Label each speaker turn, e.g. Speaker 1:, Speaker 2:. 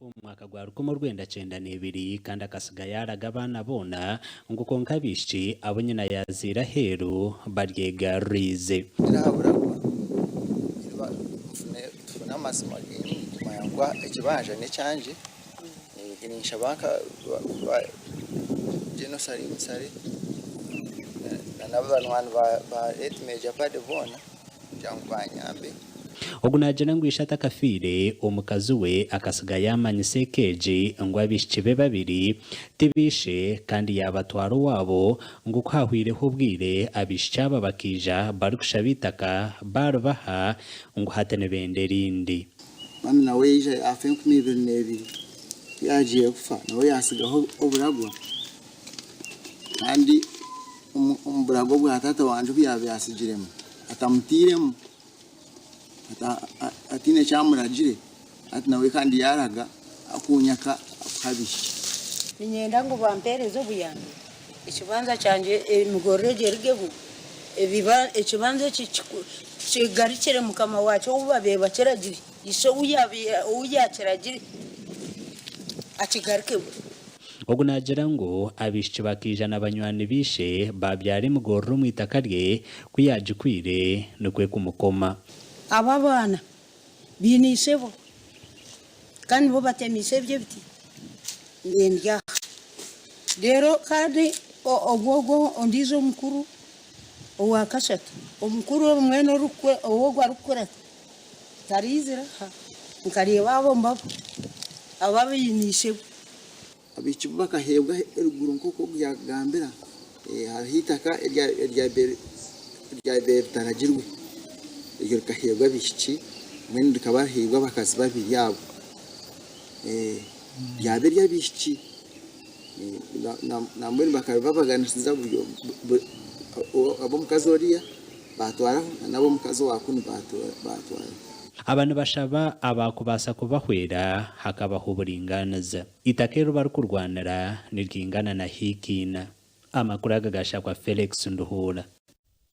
Speaker 1: Omu mwaka gwa 1902 kandi akatsiga yaaraga abaana boona ngu kwonka abaishiki abu nyina yaazaire aheeru baryegaruriize.
Speaker 2: Tirahaburagwa tufune amazima genyini kumanya ngu ekibanja n'ekyangye ninshaba nka General Salim Saleh n'abanywani ba late Major Paddy boona kugira ngu banyambe.
Speaker 1: Ogu naagira ngu ishe atakafiire, omukazi we akatsiga yaamanyisa eka egi ngu abaishiki be babiri ti baishe kandi yaabatwara owaabo ngu ku hahwireho obwire abaishiki aba bakaija barikushaba eitaka baaribaha ngu hati nibenda erindi.
Speaker 2: Mami nawe yaija yaafa 2002, ku yaagiire kufa nawe yaatsigaho oburagwa kandi omu buragwa bwa taata wangye obu yaabaire atsigiremu atamutairemu. Ataine eki amuragire, hati nawe kandi yaaraga akuunyaka akuha abaishiki.
Speaker 3: Niinyenda ngu bampeereze obuyambi, ekibanja kyangye emigorro egyo erugeho, ekibanja eki kigarukire mukama waakyo ou baabaire bakiragire, ishe ou yaakiragire akigarukemu.
Speaker 1: Ogu naagira ngu abaishiki bakaija na banywani b'eishe baabyara emigorro omu itaka rye, ku yaagikwire nikwo kumukoma.
Speaker 3: Abo abaana baine ishebo, kandi nibo batemiise ebyo ebiti ndi aha. Reero kandi ogwo ogwo ondiijo omukuru owa kashatu, omukuru mbwenu ou ogwo arikukurata taraizire aha, nkareeba abo mbabo abo abaine ishebo.
Speaker 2: Abaishiki bo bakaheebwa eruguru nk'oku ogu yaakugambira, hariho eitaka eryabaire ritaragirwe, eryo rikaheebwa abaishiki, mbwenu rikaba riheirwe abakazi babiri abo, ryaba ery'abaishiki, nambwenu bakaribabaganisiza ab'omukazi oriya baatwaraho n'ab'omukazi owa kunu baatwaraho.
Speaker 1: Aba nibashaba abaakubaasa kubahwera hakabaho oburingaaniza. Eitaka eri barikurwanira niryingana na hiika ina. Amakuru aga gashakwa Felix Nduhuura.